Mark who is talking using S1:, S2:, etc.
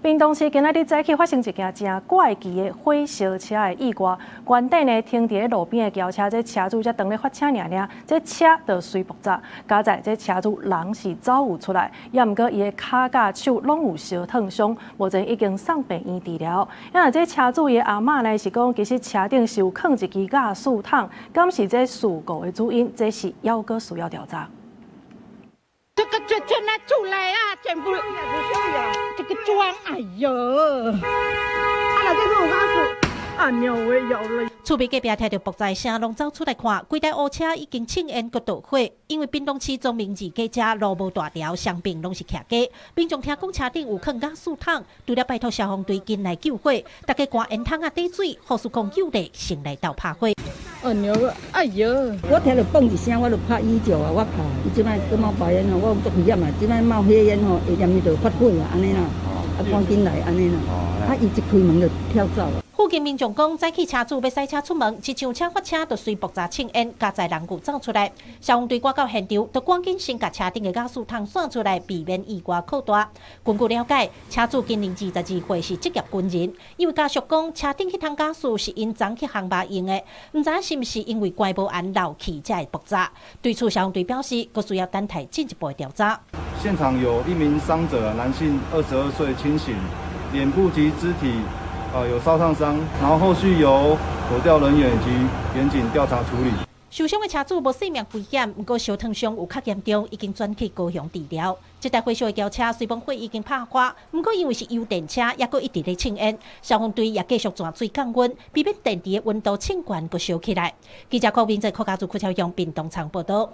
S1: 屏東市今仔日早起發生一件誠怪奇的火燒車的意外。原底呢停佇路邊的轎車，這車主才當咧發車爾爾，這車就隨爆炸。佳哉這車主人是走有出來，也毋過伊的跤佮手攏有燒燙傷，目前已經送病院治療。因為這車主伊的阿嬤呢是講，其實車頂是有囥一支瓦斯桶，敢是這事故的主因，這是猶閣需要調查。
S2: 這個這這那出來啊，全部這個磚，哎喲，啊那這個有瓦斯，啊鳥會咬了。
S3: 厝邊隔壁聽著爆炸聲，攏走出來看，規台烏車已經衝煙閣著火。因為屏東市忠明二街遮路無大條，雙爿攏是徛家。民眾聽講車頂有囥瓦斯桶，除了拜託消防隊緊來救火，大家趕煙筒仔滴水，予師講救力，先來鬥拍火。
S2: 哎喲，哎喲！
S4: 我聽著嘣一聲，我就拍椅腳啊，我拍。伊這擺閣冒白煙吼，我有足危險啊！這擺冒火煙吼，會連伊就發火啊，按呢啦，啊趕緊來按呢啦。啊，伊一開門就跳走啊。
S3: 附近民眾講，早起車主欲駛車出門，一上車發車就隨爆炸衝煙，佳哉人有走出來。消防隊趕到現場，就趕緊先共車頂的瓦斯桶散出來，避免意外擴大。根據了解，車主今年22歲，是職業軍人。因為家屬講，車頂彼桶瓦斯是𪜶昨去烘肉用的，毋知是毋是因為關無絚漏氣才會爆炸。對此，消防隊表示，閣需要等待進一步調查。
S5: 現場有一名傷者，男性，22歲，清醒，臉部及肢體有燒燙傷，然後後續由火調人員以及員警調查處理。
S3: 受傷的車主無性命危險，毋過燒燙傷有較嚴重，已經轉去高雄治療。這台火燒的轎車雖罔火已經拍花，毋過因為是油電車，猶閣一直咧衝煙。消防隊也繼續轉水降溫，避免電池的溫度衝懸閣燒起來。記者郭明哲、柯家祖、柯超勇，屏東場報道。